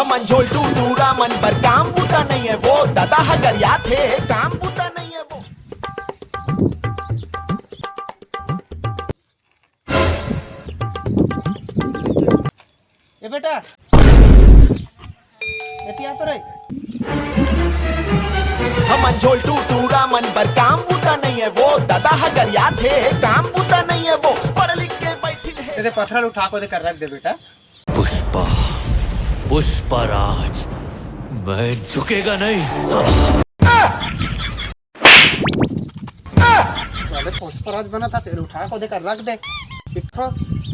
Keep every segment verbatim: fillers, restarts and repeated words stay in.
मन झोल टूटूरा मन बर काम बुता नहीं है वो, दादा हगरिया थे काम बुता नहीं है वो। ए बेटा, एती आ तो रे। हमन झोल टूटूरा मन बर काम बुता नहीं है वो, दादा हगरिया थे काम बुता नहीं है वो, पढ़ लिख के बैठिन है। तेरे पथरा उठा को दे कर रख दे बेटा। पुष्पा, पुष्पराज, मैं झुकेगा नहीं साला। साले पुष्पराज बना था, सिर उठा को देकर रख दे। देखो,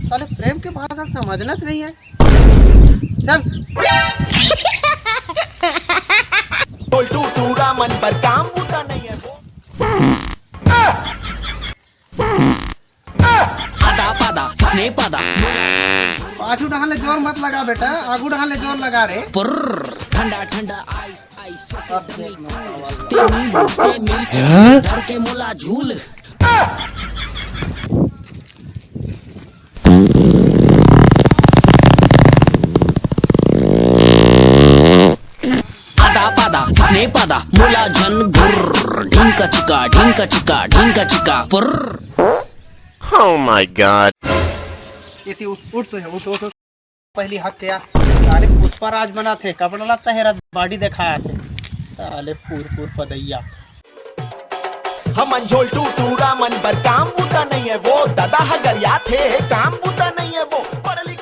साले प्रेम के भाषा समझना चाहिए। चल। टोलटू टूरा मन पर काम बुता नहीं है वो। आदा पादा, स्ने पादा। पाछू डहान ले जोर मत लगा बेटा, आगू डहान ले जोर लगा रे। पुर्र, ठंडा ठंडा आइस आइस। अब देख, ते नींबू ते मिर्च, धर के मोला झूल। आदा पादा, स्ने पादा, मोला झन घुर्र। ढिंका चिका, ढिंका चिका, ढिंका चिका, पुर्र। Oh my God. ये ती उठ, उठ तो है, उठ, उठ, उठ। पहली हक के यार, साले पुष्पा राज बना थे, कपड़ा लत्ता हेरा, बॉडी दिखाया थे, साले पूर पूर पदैया। हमन झोलटू टूरा मन बर काम बुता नहीं है वो, दादा हगरिया थे काम बुता नहीं है वो, पढ़ लिख